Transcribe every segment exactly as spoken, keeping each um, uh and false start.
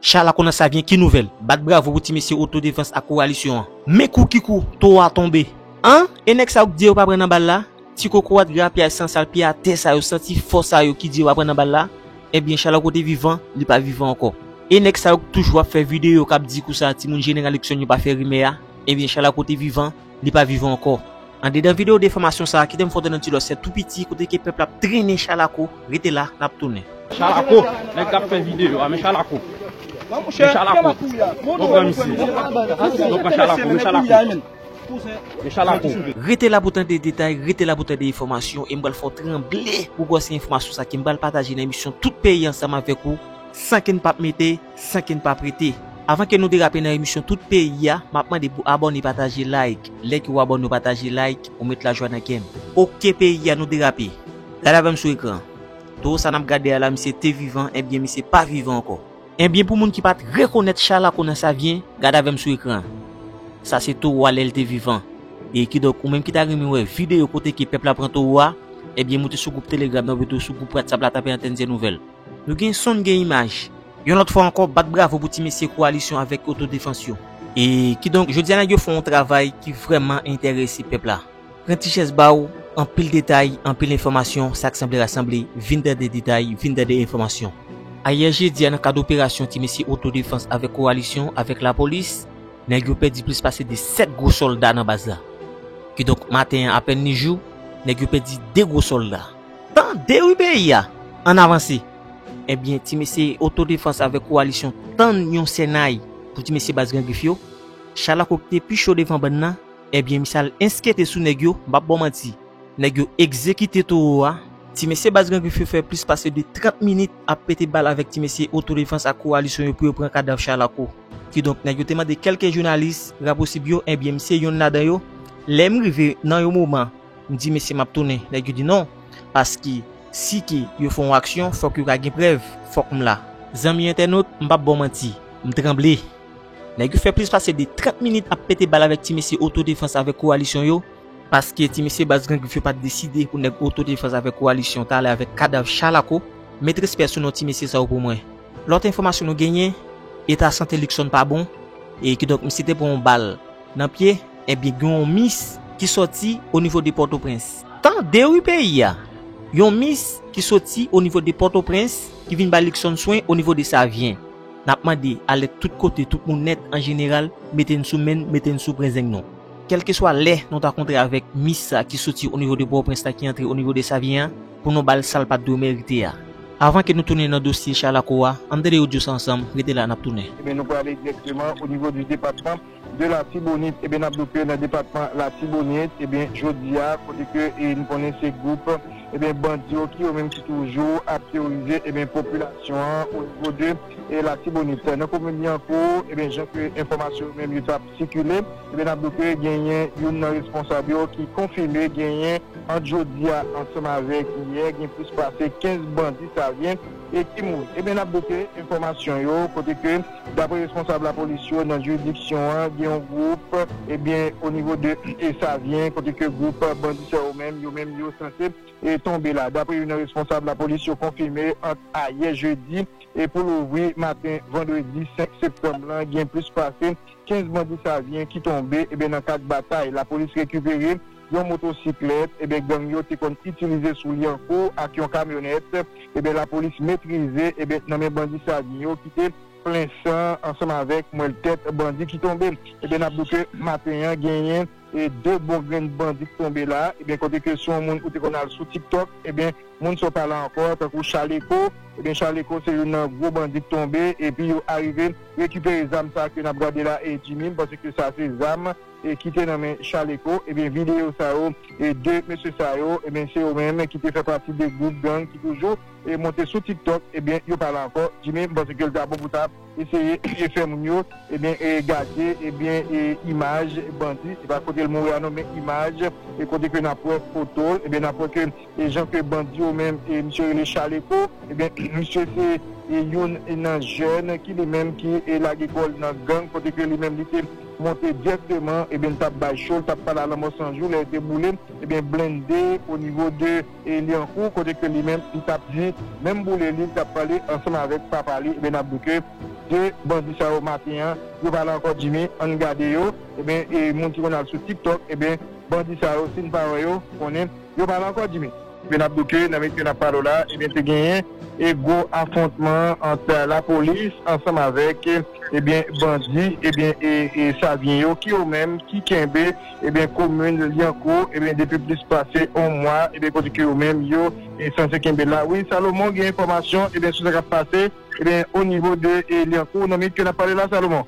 Chalako nan Savyen, ki nouvèl? Bat bravo pou ti mesye Otodefans ak Kowalisyon an. Men kou ki kou, towo a tonbe. An? E nèg sa yo k di yo pa pran nan bal la? Ti kokorat grapyay san sal pye atè sa yo, santi fò sa yo ki di yo pa pran nan bal la? Ebyen, Chalako te vivan, li pa vivan ankò. E nèg sa yo k toujou ap fè videyo k ap di konsa timoun jeneral Luckson yo pa fè rimè a? Ebyen, Chalako te vivan, li pa vivan ankò. Andedan videyo defòmasyon sa a, kite m fè w tande yon ti lòt, se tou piti, kote ke pèp la ap trennen Chalako, rete la, n ap tounen. Chalako, nèg k ap fè videyo a, men Chalako. Men Chalako. Bon, pran misye. Bon, pran Chalako, men Chalako. Men Chalako. Rete la pou tande detay, rete la pou tande enfòmasyon, e m pral fè w tranble pou w wè se enfòmasyon sa ke m pral pataje nan emisyon Tout Peyi ansanm avèk ou, san ke n p ap mete, san ke n p ap rete. Avan ke nou derape nan emisyon Tout Peyi a, m ap mande pou abòne, pataje, like. Lè ke w abòne, w pataje, like, ou met lajwa nan kè m. Oke, peyi a, nou derape. Gade avè m sou ekran. Towo sa n ap gade a la, misye te vivan, ebyen, misye pa vivan ankò. Ebyen, pou moun ki pa t rekonèt Chalako nan Savyen, gade avè m sou ekran. Sa se towo a lè l te vivan. E kidonk, ou menm ki ta renmen wè videyo kote ke pèp la pran towo a, ebyen, moute sou gwoup Telegram nan, oubyen tou sou gwoup WhatsApp la, tape Antèn Zye Nouvèl. Nou gen son, n gen imaj. Yon lòt fwa ankò, bat bravo pou ti mesye Kowalisyon avèk Otodefans yo. E kidonk, jodi a, nèg yo fè yon travay ki vrèman enterese pèp la. Pran ti chèz ba w, anpil detay, anpil enfòmasyon, sa k sanble rasanble, vin tande detay, vin tande enfòmasyon. Ayè jedi a, nan kad operasyon ti mesye Otodefans avèk Kowalisyon, avèk lapolis, nèg yo pèdi plis pase de sèt gwo sòlda nan baz la. Kidonk, maten an, apèn ni jou, nèg yo pèdi de gwo sòlda. Tande wi peyi a! Ann avanse! Ebyen, ti mesye Otodefans avèk Kowalisyon tann yon sènay pou ti mesye baz Gran Grif yo. Chalako ki te pi cho devan bann nan, ebyen, misye al enskete sou nèg yo, m p ap ba w manti. Nèg yo egzekite towo a. Ti mesye baz Gran Grif yo fè plis pase de trant minit ap pete bal avèk ti mesye Otodefans ak Kowalisyon yo pou yo pran kadav Chalako. Kidonk, nèg yo te mande kèlke jounalis raposib yo, ebyen, m se yonn ladan yo. Lè m rive nan yon moman, m di, "Mesye, m ap tounen." Nèg yo di, "Non, paske si ke yo fè yon aksyon, fòk yo ka gen prèv, fòk m la." Zanmi entènot, m p ap ba w manti, m tranble. Nèg yo fè plis pase de trant minit ap pete bal avèk ti mesye Otodefans avèk Kowalisyon yo, paske ti mesye baz Gran Grif yo pa t deside pou nèg Otodefans avèk Kowalisyon t ale avèk kadav Chalako. Met respè sou non ti mesye sa yo pou mwen. Lòt enfòmasyon nou genyen, eta sante Luckson pa bon, e kidonk misye te pran yon bal nan pye, ebyen, gen yon mis ki sòti o nivo de Pòtoprens. Tande wi peyi a! Yon mis ki sòti o nivo de Pòtoprens, ki vin bay Luckson swen o nivo de Savyen. N ap mande alèt tout kote, tout moun nèt an jeneral, mete n sou men n, mete n sou prenzenn nou. Kèlkeswa lè nou ta kontre avèk mis sa ki sòti o nivo de Pòtoprens la, ki antre o nivo de Savyen an, pou nou ba l sa l pa t dwe merite a. Avan ke nou tounen nan dosye Chalako a, ann tande odyo sa ansanm, rete la, n ap tounen. Ebyen, nou prale dirèkteman o nivo di depatman de Latibonit. Ebyen, n ap di w ke nan depatman Latibonit, ebyen, jodi a, kote ke, e, nou konnen se gwoup, ebyen, bandi yo ki yo menm ki toujou ap teworize, ebyen, popilasyon an o nivo de, e, Latibonit. Nan komin Lyankou, ebyen, jan ke enfòmasyon yo menm yo t ap sikile, ebyen, n ap di w ke genyen youn nan responsab yo ki konfime genyen ant jodi a ansanm avèk yè, gen plis pase kenz bandi Savyen e ki mouri. Ebyen, n ap di w ke enfòmasyon yo, kote ke, dapre responsab lapolis yo nan jiridiksyon an, gen yon gwoup, ebyen, o nivo de, e, Savyen, kote ke gwoup bandi sa yo menm, yo menm, yo sanse, e, tonbe la. Dapre youn nan responsab lapolis yo konfime ant ayè jedi e pou louvri maten vandredi senk septanm lan, gen plis pase kenz bandi Savyen ki tonbe, ebyen, nan kad batay. Lapolis rekipere yon motosiklèt, ebyen, gang yo te konn itilize sou Lyankou ak yon kamyonèt, ebyen, lapolis metrize, ebyen, nan men bandi Savyen yo ki te plen san ansanm avèk mwèl tèt bandi ki tonbe. Ebyen, n ap di w ke maten an genyen, e, de bon grenn bandi ki tonbe la, ebyen, kote ke si yon moun ou te konn al sou TikTok, ebyen, moun sa w pa la ankò, tankou Chaleko. Ebyen, Chaleko se youn nan gwo bandi k tonbe, epi yo arive rekipere zam sa ke n ap gade la, e Jimmy, m panse ke sa se zam, e ki te nan men Chaleko. Ebyen, videyo sa yo, e de mesye sa yo, ebyen, se yo menm ki te fè pati de gwoup gang ki toujou, e monte sou TikTok. Ebyen, yo pa la ankò. Jimmy, m panse ke l ta bon pou ta eseye e fè moun yo, ebyen, e gade, ebyen, e imaj bandi, se pa kote l mouri a non, men imaj, e kote ke n ap wè foto l, ebyen, n ap wè ke, e jan ke bandi yo menm, e misye rele Chaleko, ebyen, misye se, e youn nan jèn ki li menm ki, e lage kò l nan gang, kote ke li menm li te monte dirèkteman, ebyen, l t ap bay cho, l t ap pale a lanmò san jou, lè yo te boule, ebyen, blende o nivo de, e Lyankou, kote ke li menm, li t ap di, menm boule li, li t ap pale ansanm avèk papa li, ebyen, n ap di ke de bandi sa yo maten an, yo pa la ankò, Jimmy, ann gade yo. Ebyen, e moun ki konn al sou TikTok, ebyen, bandi sa yo, si n pa wè yo, konnen yo pa la ankò, Jimmy. Ebyen, n ap di w ke nan minit ke n ap pale w la, ebyen, te genyen e gwo afwontman ant lapolis ansanm avèk, ebyen, bandi, ebyen, e, e savyen yo, ki yo menm, ki kenbe, ebyen, komin Lyankou, ebyen, depi plis pase yon mwa, ebyen, kote ke yo menm, yo, e sanse kenbe la. Wi, Salomon, gen enfòmasyon, ebyen, sou sa k ap pase, ebyen, o nivo de, e, Lyankou, nan minit ke n ap pale la, Salomon.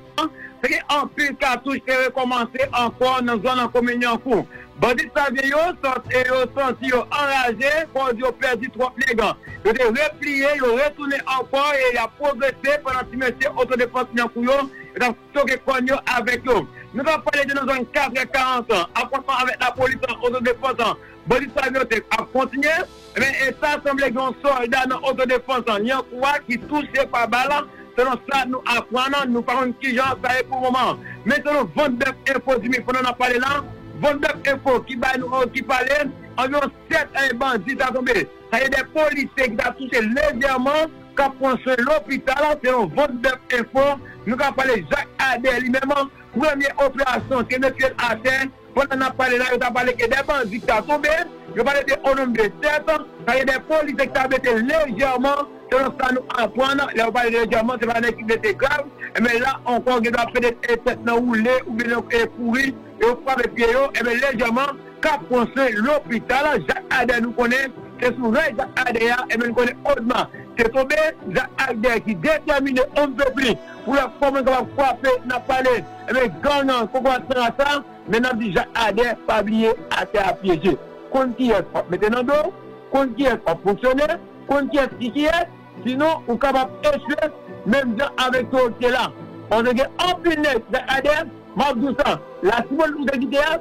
Se gen anpil katouch e rekòmanse ankò nan zòn nan komin Lyankou. Bandi savyen yo sòt e yo santi yo anraje, kòz yo pèdi twòp nèg. Yo te repliye, yo retounen ankò e y ap pwogrese pandan ti mesye otodefans Lyankou yo, yo t ap stoke kòn yo avèk yo. Nou ka pale de nan zòn katrè karant an, afwontman avèk lapolis an otodefans an, bandi savyen yo te ap kontinye. Ebyen, e sa sanble gen yon sòlda nan otodefans an Lyankou a ki touche pa bal, selon sa nou aprann, nou pa konn kijan sa ye pou moman. Men selon Vant Bèf Enfo, Jimmy, pandan n ap pale la, Vant Bèf Enfo ki bay nou, ki pale, anviwon sèt, eh, bandi ta tonbe. Sa ye de polisye ki ta touche lejèman, k ap pran swen lopital, selon Vant Bèf Enfo, nou ka pale Jak Adè li menm, premye operasyon te mete l atè, pandan n ap pale la, yo ta pale ke de bandi ki ta tonbe, yo pale de o nonm de sèt, sa ye de polisye ki ta blese lejèman, selon sa nou aprann, lè yo pale de lejèman, se pa nèg ki blese grav, enben la ankò, gen dwa pèdi tèt nan woule, oubyen nan, e, kouri, yo frape pye yo, enben lejèman, k ap pran swen lopital, Jak Adè nou konnen, se sou rèy Jak Adè a, enben nou konnen Odma te tonbe, Jak Adè ki detèmine, on ne peut plus, pou l ap kòman kapab frape, n ap pale, enben gang nan, koko ak san rasa, Men n ap di Jak Adè pa bliye atè a pyeje. Konn kiyès w ap mete nan do w, konn kiyès w ap fonksyone, konn kiyès ki kiyès, sinon ou kapab echwe menm jan avèk Dorothy la. Paske gen anpil nèg Jak Adè, m ap di w sa, Latibonit ou te kite a,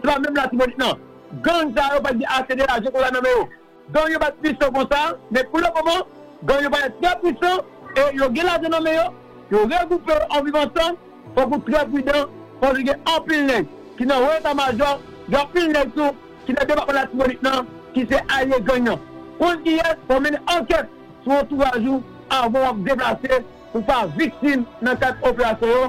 se pa menm Latibonit nan. Gang sa yo pa t gen ase de lajan konsa nan men yo. Gang yo pa t pwisan konsa, men pou le moman, gang yo parèt trè pwisan e yo gen lajan nan men yo, yo regwoupe yo an Viv Ansanm, fòk ou trè pridan, paske gen anpil nèg ki nan wo eta majò, gen anpil nèg tou ki nan depatman Latibonit nan, ki se alye gang nan. Konn kiyès, fò w mennen ankèt sou antouraj ou avan w ap deplase pou pa viktim nan kad operasyon yo.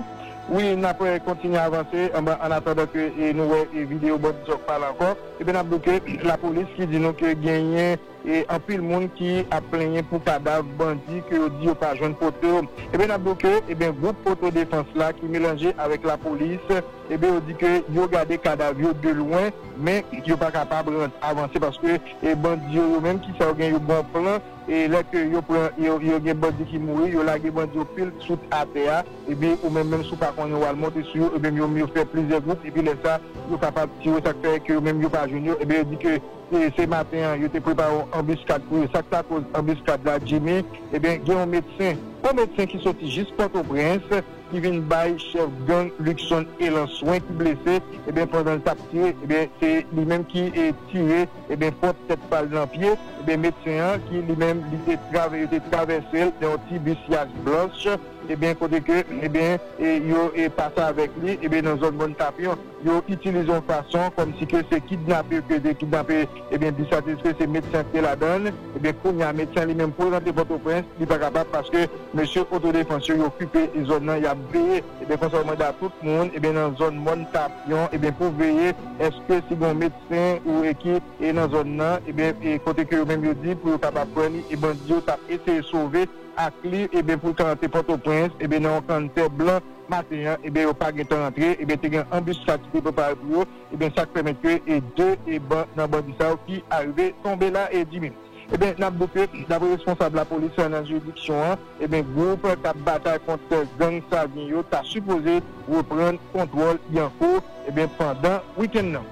Wi, n ap, eh, kontinye avanse, anba, an atandan ke, eh, nou wè, eh, videyo bandi sa yo pale ankò. Ebyen, n ap di w ke lapolis ki di nou ke genyen, eh, anpil moun ki ap plenyen pou kadav bandi ke yo di yo pa jwenn poto yo. Ebyen, n ap di w ke, ebyen, gwoup otodefans la ki melanje avèk lapolis, ebyen, yo di ke yo gade kadav yo de lwen, men yo pa kapab rant avanse paske, eh, bandi yo, yo menm ki sa yo gen yon bon plan, e lè ke yo pran, yo, yo gen bandi ki mouri, yo lage bandi yo pil sou atè a, epi ou menm, menm si w pa konnen, w al monte sou yo, epi yo, yo fè plizyè gwoup, epi lè sa, yo kapab tire, sa k fè ke yo menm yo pa jwenn yo, epi yo di ke se, se maten an, yo te prepare yon anbiskad pou yo. Sa k ta koz anbiskad la, Jimmy, ebyen, gen yon medsen, yon medsen ki soti jis Pòtoprens, ki vin bay chèf gang Luckson Elan swen ki blese, ebyen, pandan l t ap tire, ebyen, se li menm ki, e, tire, ebyen, pwòp tèt pa l nan pye, ebyen, medsen an, ki li menm, li te travè-, yo te travèse l nan yon ti bis Yaris Blanch, ebyen, kote ke, ebyen, e, yo, e, pase avèk li, ebyen, nan zòn Mòn Tapyon, yo itilize yon fason kòmsi ke se kidnape yo ke te kidnape, ebyen, bis la, se medsen an ki te ladan l, ebyen, kounye a, medsen an li menm pou l rantre Pòtoprens, li pa kapab paske mesye otodefans yo, yo okipe zòn nan, y ap veye. Ebyen, konsa, yo mande a tout moun, ebyen, nan zòn Mòn Tapyon, ebyen, pou veye, èske si gen yon medsen ou e ki e nan zòn nan, ebyen, e kote ke yo menm yo di pou yo kapab pran li, e bandi yo t ap eseye sove ak li, ebyen, pou l ka rantre Pòtoprens, ebyen, nan yon kanntè blan maten an, ebyen, yo pa gentan rantre, ebyen, te gen anbiskad ki te prepare pou yo, ebyen, sa k pèmèt ke, e de, e ban-, nan bandi sa yo ki arive tonbe la, e Jimmy. Ebyen, n ap di w ke, dapre responsab lapolis nan jiridiksyon an, ebyen, gwoup k ap batay kont gang Savyen yo ta sipoze reprann kontwòl Lyankou, ebyen, pandan wikenn nan.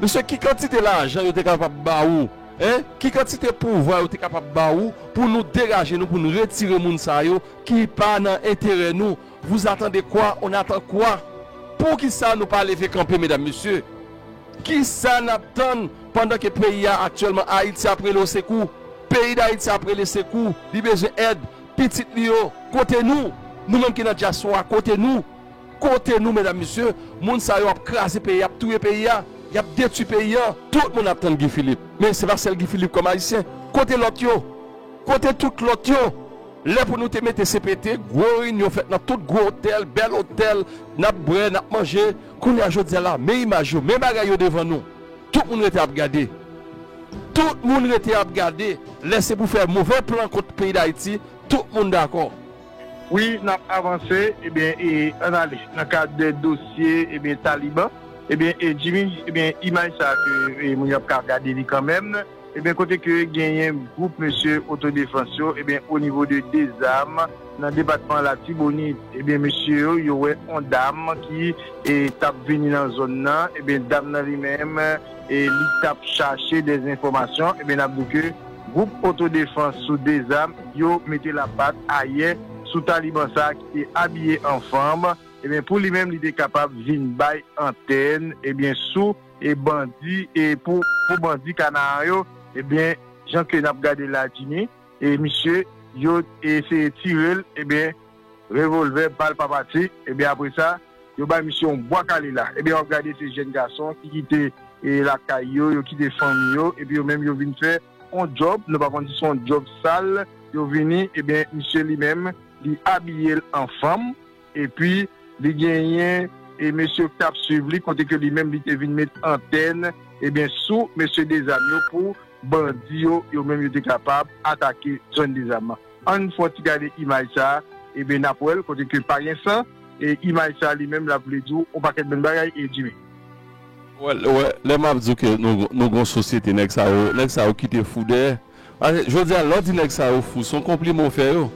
Mesye, ki kantite lajan yo te kapab ba ou, en? Ki kantite pouvwa yo te kapab ba ou pou nou degaje nou, pou nou retire moun sa yo ki pa nan enterè nou? Vous attendez quoi? On attend quoi? Poukisa nou pa leve kanpe, medam, mesye? Kisa n ap tann pandan ke peyi a aktyèlman, Ayiti ap rele o sekou? Peyi Dayiti ap rele sekou, li bezwen èd. Pitit li yo, kote nou? Nou menm ki nan dyaspora, kote nou? Kote nou, medam, mesye? Moun sa yo ap kraze peyi a, ap touye peyi a, y ap detwi peyi a. Tout moun ap tann Guy Philippe. Men se pa sèl Guy Philippe kòm Ayisyen. Kote lòt yo? Kote tout lòt yo? Lè pou nou te mete C P T, gwo reyinyon fèt nan tout gwo otèl, bèl otèl, n ap bwè, n ap manje. Kounye a, jodi a la, men imaj yo, men bagay yo devan nou. Tout moun rete ap gade. Tout moun rete ap gade. Lè se pou fè move plan kont peyi Dayiti, tout moun dakò. Wi, n ap avanse, ebyen, e, ann ale nan kad dosye, ebyen, Taliban. Ebyen, e, Jimmy, ebyen, imaj sa ke, e, moun yo ap ka gade li kanmenm. Ebyen, kote ke genyen gwoup mesye otodefans yo, ebyen, o nivo de Dezam, nan depatman Latibonit, ebyen, mesye yo, yo wè on dam ki, e, t ap vini nan zòn nan, ebyen, dam nan li menm, e, li t ap chache dè enfòmasyon, ebyen, n ap di ke gwoup otodefans sou Dezam, yo mete lapat ayè sou Taliban sa a ki te abiye an fanm, ebyen, pou li menm, li te kapab vin bay antèn, ebyen, sou, e, bandi, e, pou, pou bandi Kanaran yo, ebyen, jan ke n ap gade la, Jimmy, e, misye, yo eseye tire l, ebyen, revòlvè, bal pa pati, ebyen, apre sa, yo bay misye yon bwa kale la. Ebyen, w ap gade se jèn gason ki kite, e, lakay yo, yo kite fanmi yo, epi yo menm yo vin fè on djòb, nou pa konn si se on djòb sal, yo vini, ebyen, misye li menm, li abiye l an fanm, epi li genyen, e, mesye k t ap swiv li, kote ke li menm li te vin met antèn, ebyen, sou mesye Dezam yo pou bandi yo, yo menm yo te kapab atake zòn Dezam nan. Ann fè yon ti gade imaj sa a, ebyen, n ap wè l, kote ke pa gen san, e imaj sa a li menm l ap vle di w on pakèt bann bagay, e Jimmy. Wè, wè, lè m ap di w ke nou, nou gon sosyete, nèg sa yo, nèg sa yo kite fou dèyè. Paske, jodi a, lè w di nèg sa yo fou, se yon konpliman w fè yo.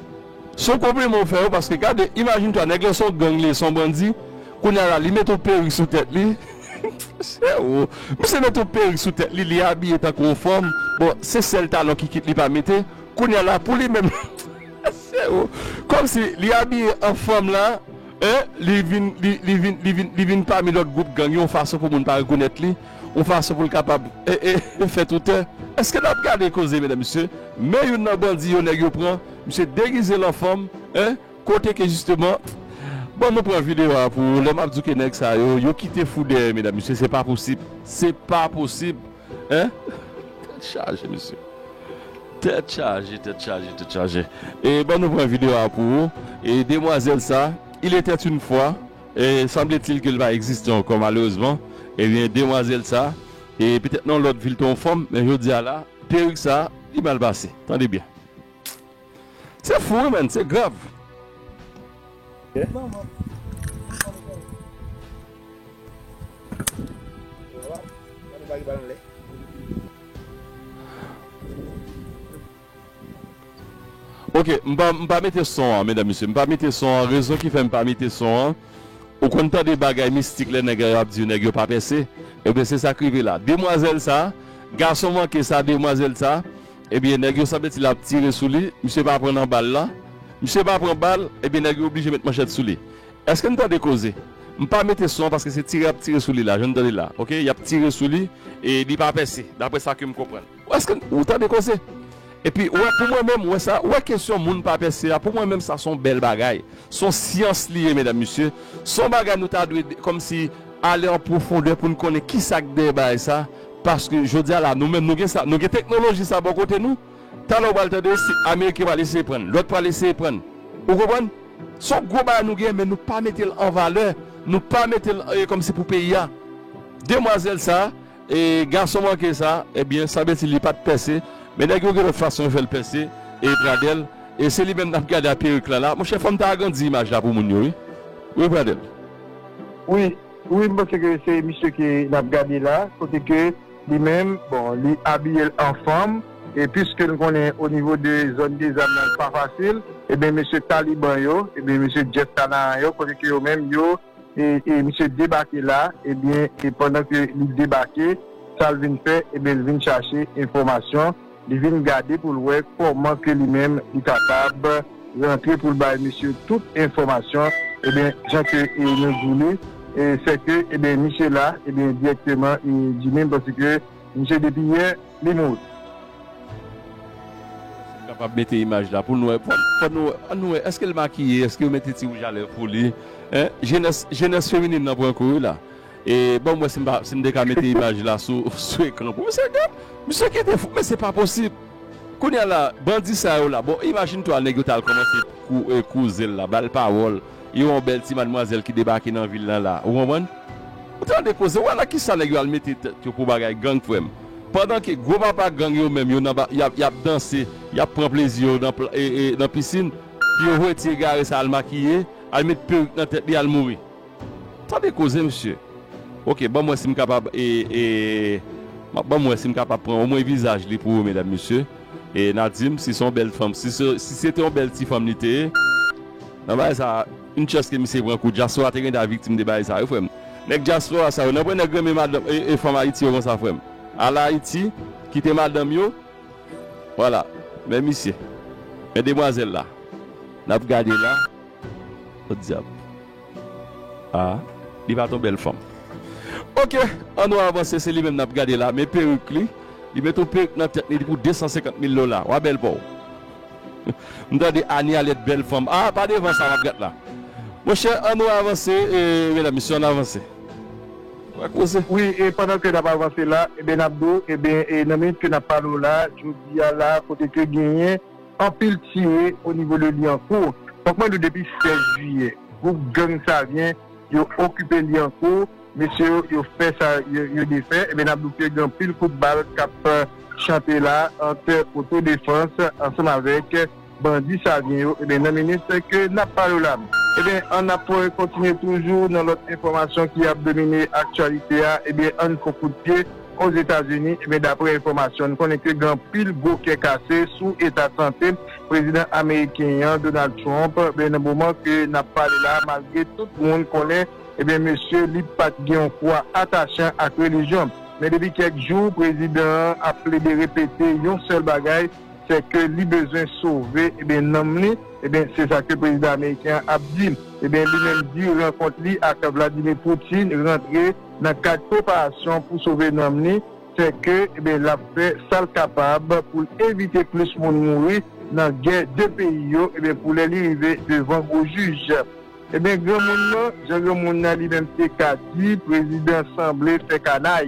Se yon konpliman w fè yo, paske, gade, imajine twa, nèg yo se yon gang li ye, se yon bandi, kounye a la, li mete yon perik sou tèt li. Frèwo, misye mete yon perik sou tèt li, li abiye tankou yon fanm. Bon, se sèl talon ki kit li pa mete. Kounye a la, pou li menm, frèwo, kòmsi li abiye an fanm la, en, li vin, li, li vin, li vin, li vin pami lòt gwoup gang yo, yon fason pou moun pa rekonèt li, yon fason pou l kapab, e, e, fè toutè. Èske n ap gade koze, medam, mesye? Men youn nan bandi yo, nèg yo pran, misye degize l an fanm, en, kote ke jisteman, bon, nou pran videyo a pou ou, lè m ap di w ke nèg sa yo, yo kite fou dèyè, medam, mesye, se pa posib. Se pa posib. Hein? Tèt chaje, mesye. Tèt chaje, tèt chaje, tèt chaje. E bon, nou pran videyo a pou ou. E demwazèl sa, il était une fois, e semble-t-il ke l pa egziste ankò, malerezman. Ebyen, demwazèl sa, e petèt nan lòt vil te yon fanm, men jodi a la, perik sa, li mal pase. Tande byen. Se fou, wi, man, se grav. Ok, m pa, m pa mete son an, medam, mesye. M pa mete son an. Rezon ki fè m pa mete son an, ou konn tande bagay mistik lè nèg yo ap di nèg yo pa pèse. Ebyen, se sa k rive la. Demwazèl sa, gason manke sa, demwazèl sa, ebyen, nèg yo sanble ti l ap tire sou li, misye pa pran nan bal la. Misye pa pran bal, ebyen, nèg yo oblije met manchèt sou li. Èske n tande koze? M pa mete son an paske se tire y ap tire sou li la, jan n tande la. Ok? Y ap tire sou li, e li pa pèse, daprè sa ke m konprann. Èske n, ou tande koze? Epi, wè, pou mwen menm, wè sa, wè kesyon moun pa pèse a, pou mwen menm, sa se yon bèl bagay. Se yon syans li ye, medam, mesye. Se yon bagay nou ta dwe, kòmsi, ale an pwofondè pou n konnen kisa k dèyè bagay sa. Paske, jodi a la, nou menm, nou gen sa, nou gen teknoloji sa bò kote nou. Talè w pral tande, si Ameriken pral eseye pran, lòt pral eseye pran. Ou konprann? Se yon gwo bagay nou gen, men nou pa mete l an valè. Nou pa mete l, e, kòmsi pou peyi a. Demwazèl sa, e gason manke sa, ebyen, sanble ti li pa t pèse, men nèg yo gen lòt fason yo fè l pèse, e Pradèl, e se li menm n ap gade a perik lan la. Monchè, fò m ta agrandi imaj la pou moun yo, wi. Wi, Pradèl. Wi, wi, m panse ke se misye ke n ap gade la, kote ke li menm, bon, li abiye l an fanm, e piske n konnen o nivo de zòn de zam nan, li pa fasil, ebyen, mesye Taliban yo, ebyen, mesye Jeff Kanaran yo, kote ke yo menm, yo e, e misye debake la, ebyen, e pandan ke li debake, sa l vin fè, ebyen, l vin chache enfòmasyon, li vin gade pou l wè kòman ke li menm li kapab rantre pou l bay misye tout enfòmasyon, ebyen, jan ke, e, nou di li, e, sè ke, ebyen, misye la, ebyen, dirèkteman, e, di menm paske misye depi yè, li mouri. Si m kapab mete imaj la pou nou wè, fò, fò nou wè, ann nou wè, èske l makiye, èske yo mete ti wouj a lèv pou li? Hein? Jenès, jenès feminin nan pran kou wi la. E ban m wè si m pa, si m te ka mete imaj la sou, sou ekran pou misye gad. Misye kite fou, men se pa posib. Kounye a la, bandi sa yo la, bon, imajine twa nèg yo t al kòmanse kou, e, kouze l la, ba l pawòl, e yon bèl ti madmwazèl ki debake nan vil lan la, ou konprann? Ou tande koze, w a nan kisa nèg yo al mete tèt yo pou bagay gang, frè m. Pandan ke gwo papa gang yo menm, yo nan ba, y ap, y ap danse, y ap pran plezi yo nan pla, e, e, nan pisin, pou yo voye ti egare sa al makiye, al met perik nan tèt li, al mouri. Tande koze, mesye. Ok, ban m wè si m kapab, e, e, m ap ban m wè si m kapab pran omwen vizaj li pou ou, medam, mesye. E n a di m si se yon bèl fanm, si se, si se te yon bèl ti fanm li te ye, nan bagay sa, yon chans ke misye pran kou. Dyaspora te gen dwa viktim de bagay sa, wi, frè m. Nèg dyaspora sa yo, nan pwen nèg renmen madanm, e, e fanm Ayiti yo konsa, frè m. Al Ayiti, kite madanm yo, vwala. Men misye, men demwazèl la, n ap gade la. Podyab. Ah, li pa t yon bèl fanm. Ok, ann nou avanse, se li menm n ap gade la. Men perik li, li met yon perik nan tèt li pou de san senkant mil dola. W a bèl pa w. M tande Anie Alèt bèl fanm. Ah, pa devan sa m ap gad la. Monchè, ann nou avanse, e, medam, mesye, ann avanse. W a koze. Wi, e pandan ke n ap avanse la, eben, n ap di w, eben, e nan minit ke n ap pale w la, jodi a la, kote ke genyen anpil tire o nivo de Lyankou. Fòk mwen di w depi sèz jiyè, gwoup gang Savyen, yo okipe Lyankou, mesye yo, yo fè sa yo, yo dwe fè, eben, n ap di w ke gen anpil kout bal k ap, eh, chante la ant otodefans ansanm avèk bandi Savyen yo, eben, nan minit ke n ap pale w la. Eben, ann ap kontinye toujou nan lòt enfòmasyon ki ap domine aktyalite a, eben, ann fè kout pye Ozetazini, eben, daprè enfòmasyon, n konnen ke gen anpil gwo kè kase sou eta sante prezidan ameriken an, Donald Trump, ben, nan moman ke n ap pale la, malgre tout moun konnen, eben, mesye, li pa t gen yon fwa atachan ak relijyon. Men depi kèk jou, prezidan an ap plede repete yon sèl bagay, se ke li bezwen sove, eben, nanm li, eben, se sa ke prezidan ameriken an ap di. Eben, li menm di rankont li ak Vladimir Putin rantre nan kad preparasyon pou sove nanm li, se ke, eben, l ap fè sa l kapab pou l evite plis moun mouri nan gè de peyi yo, eben, pou lè li rive devan gwo jij. Eben, granmoun nan, jan granmoun nan li menm te ka di, prezidan sanble fè kanay.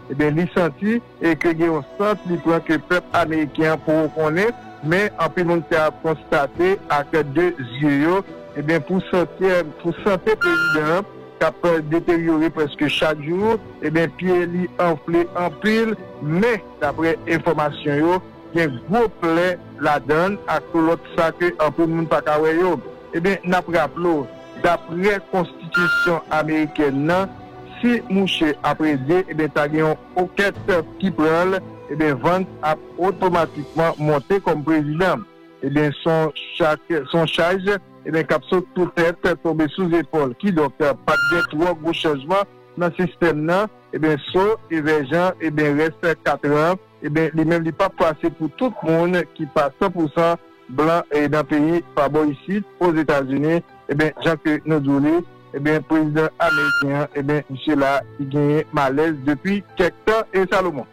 Eben, li santi e ke gen yon sant li pran ke pèp ameriken an poko konnen, men anpil moun te ap konstate ak de zye yo, eben, pou sante, pou sante prezidan an k ap deteryore prèske chak jou, eben, pye li anfle anpil, men, daprè enfòmasyon yo, gen gwo plè ladan l ak lòt sa ke anpil moun pa ka wè yo. Eben, n ap raple w, daprè konstitisyon amerikèn nan, si mouche ap rede, eben, ta gen yon ankèt ki pran l, eben, Vance ap otomatikman monte kòm prezidan. Eben, se yon chak, se yon chaj, eben, k ap sot tou tèt, tonbe sou zepòl. Kidonk, pa t gen twò gwo chanjman nan sistèm nan. Eben, so, Evè Jan, eben, rès katran, eben, li menm li p ap pase pou tout moun ki pa san pou san blan, e, nan peyi pa bò isit, Ozetazini, eben, jan ke nou di w li, eben, prezidan ameriken an, eben, misye la, li genyen malèz depi kèk tan, e Salomon.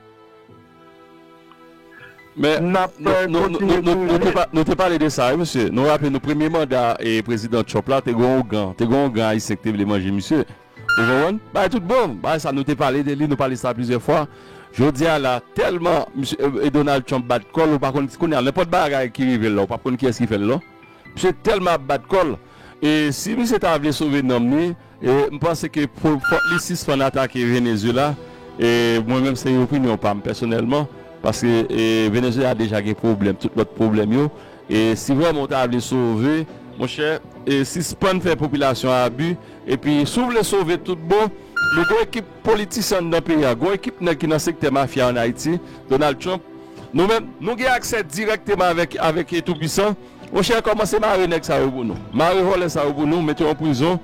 Men, n ap, nou, eh, nou, nou, kontinye nou, nou, nou te toujou. Pa, nou te pale de sa, wi, mesye. Nou raple nou premye manda, e, prezidan Trump la, te gen yon ougan, te gen yon ougan ayisyen ki te vle manje misye. Ou konprann? Bagay tout bon. Bagay sa nou te pale de li, nou pale sa plizyè fwa. Jodi a la, tèlman misye, e, e, Donald Trump bat kò l, ou pa konn kounye a, nenpòt bagay ki rive l la, ou pa konn kiyès ki fè l non. Misye tèlman ap bat kò l. E si misye ta vle sove nanm li, e, m panse ke pou, fòk li sispann atake Venezuela. E mwen menm se opinyon pa m pèsonèlman, paske, e, Venezuela deja gen pwoblèm, tout lòt pwoblèm yo. E si vrèman w ta vle sove, monchè, e sispann fè popilasyon an abi. Epi, si w vle sove tout bon, nou gen ekip politisyen anndan peyi a, gen ekip nèg ki nan sektè mafya ann Ayiti, Donald Trump. Nou menm, nou gen aksè dirèkteman avèk, avèk, e, Toupisan. Monchè, kòmanse mare nèg sa yo pou nou. Mare vòlè sa yo pou nou, mete yo an prizon.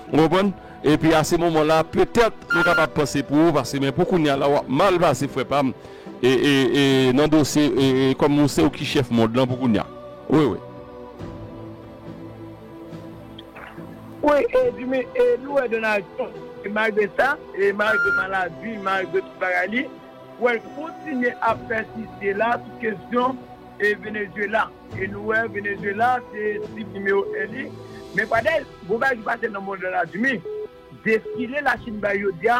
Ou konprann? Epi, a se moman la, petèt, nou kapab panse pou ou, paske, men pou kounye a la, w ap mal pase, frè pa m. E, e, e, nan dosye, e, e, kòm ou se ou ki chèf mond lan pou kounye a. Wi, wi. Wi, e, Jimmy, e, nou wè Donald Trump, e, malgre sa, e, malgre maladi, malgre tout bagay li, wè l kontinye ap pèsiste la sou kesyon, e, Venezuela. E nou wè Venezuela se sib nimewo en li. Men Pradèl, gon bagay ki pase nan mond lan la, Jimmy. Defile Lachin bay jodi a,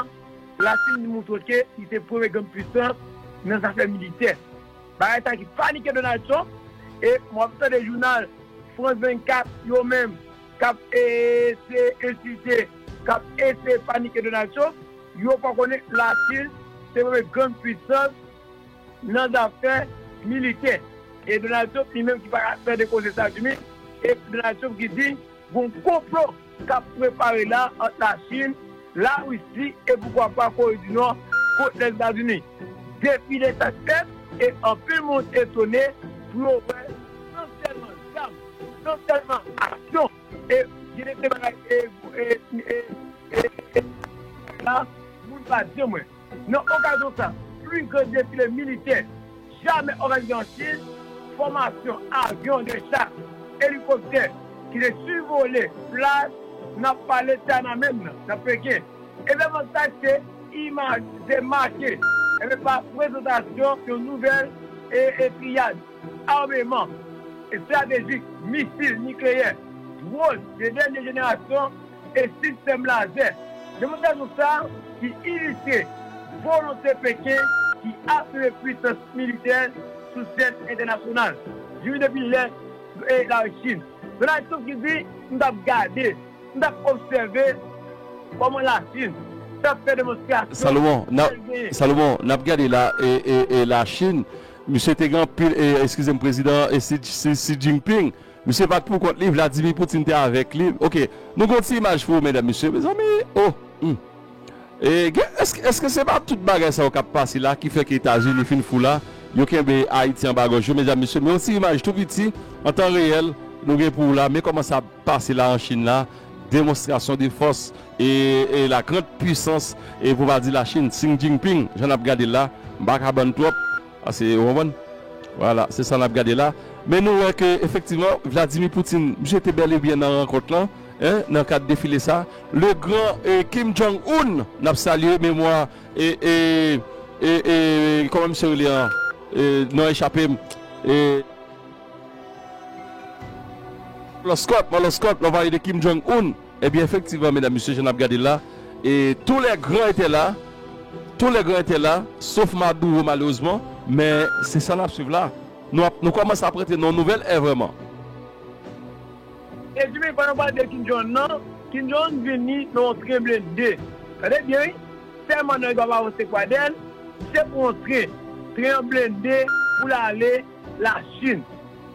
Lachin li montre ke li se premye grann pisans nan zafè militè. Bagay sa ki panike Donald Trump. E mwen ap tande jounal France vennkat, yo menm, k ap eseye ensilte, k ap eseye panike Donald Trump. Yo fè konnen Lachin se premye grann pwisans nan zafè militè. E Donald Trump, li menm ki pa ka tande koze Etazini, e Donald Trump ki di, gon konplo k ap prepare la ant Lachin, Larisi e poukwa pa Kore di Nò kont Lèzetazini. Defile sa k fèt, e anpil moun etone pou yo wè non sèlman zam, non sèlman aksyon, e gen de bagay e, e, e, e, e, la, moun pa di mwen. Nan okazyon sa, pli gran defile militè jamè òganize an Chin, fòmasyon avyon de cha, elikoptè ki te sivole plas n ap pale Tiananmen nan, nan Peken. Evènman sa se imaje make, e pa prezantasyon yon nouvèl e, e triyad ameman estratejik, misil nikleyè, dwòn de dènye jenerasyon e sistèm lazè. Demonstrasyon sa ki ilistre volonte Peken ki afime pwisans militè sou sèn entènasyonal, jwi depi lè e Lachin. Donald Trump ki di, m t ap gade, m t ap obsève kòman Lachin t ap fè demonstrasyon Salomon, n ap, l genyen. Salomon, n ap gade la, e, e, e Lachin, misye te gen anpil, e, eskize m, prezidan, e, Xi, Xi, Xi Jinping, misye pa t pou kont li, Vladimir Putin te avèk li. Ok, nou gon ti imaj pou ou, medam, mesye, mezanmi, oh, hmm. E, gen, èske, èske se pa tout bagay sa yo k ap pase la ki fè ke Etazini fin fou la, yo kenbe Ayiti anba gòj yo, medam, mesye, men yon ti imaj tou piti, an tan reyèl, nou gen pou ou la, men kòman sa ap pase la an Chin la, demonstrasyon de fòs, e, e la grande puissance, e pou pa di Lachin, Xi Jinping, jan n ap gade l la, m pa ka bann twòp, pase, ou konprann? Vwala, se sa n ap gade la. Men nou wè ke, efektivman, Vladimir Putin, misye te bèl e byen nan rankont lan, en, nan kad defile sa. Le grand, e, Kim Jong-un, n ap salye memwa, e, e, e, e, kòman misye rele an? E, non echape m. E, Marlon Scott, Marlon Scott, lè w pale de Kim Jong-un, ebyen, efektivman, medam, mesye, jan n ap gade la, e tous les grands étaient là, tous les grands étaient là, sof Maduro, malerezman, men se sa n ap swiv la. Nou ap, nou kòmanse ap rantre nan yon nouvèl è vrèman. E di men, pandan w pale de Kim Jong-un nan, Kim Jong-un vini nan yon tren blende. Tande byen, wi. Sèlman nan yon dwa pa avanse kwa dèl, se pou yon tren. Tren an blende pou l ale Lachin.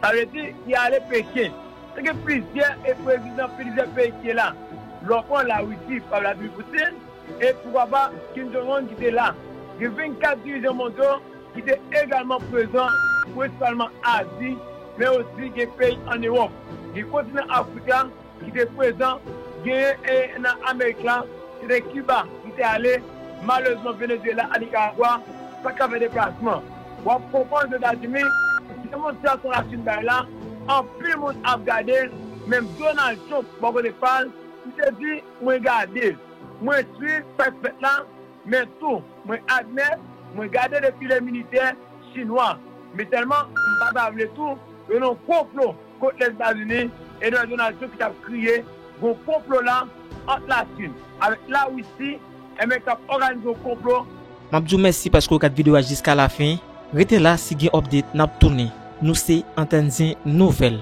Sa vle di, li ale Peken. Te gen plizyè e prezidan plizyè peyi ki te la. Lè w pran Larisi, pa Vladimir Putin, e poukwa pa Kim Jong-un ki te la. Gen vennkat dirijan mondyal ki te egalman prezan, prensipalman Azi, men osi gen peyi ann Ewòp. Gen kontinan Afrik la ki te prezan, genyen e nan Amerik la, se te Kiba ki te ale. Malerezman, Venezuela ak Nicaragua pa t ka fè deplasman. W ap konprann ke Etazini, demonstrasyon Lachin bay la, anpil moun ap gade l, menm Donald Trump, bò kote pa l, li te di, mwen gade l, mwen swiv sa k fèt la, men tou, mwen admèt, mwen gade defile militè chinwa. Men sèlman, m pa ta vle tou, yo nan yon konplo kont Lèzetazini, e Donald Trump ki t ap kriye, gon konplo la ant Lachin avèk Larisi, enben k ap òganize yon konplo. M ap di w mèsi paske w gad videyo a jiska lafen. Rete la, si gen update, n ap tounen. Nou se Antèn Zen Nouvèl.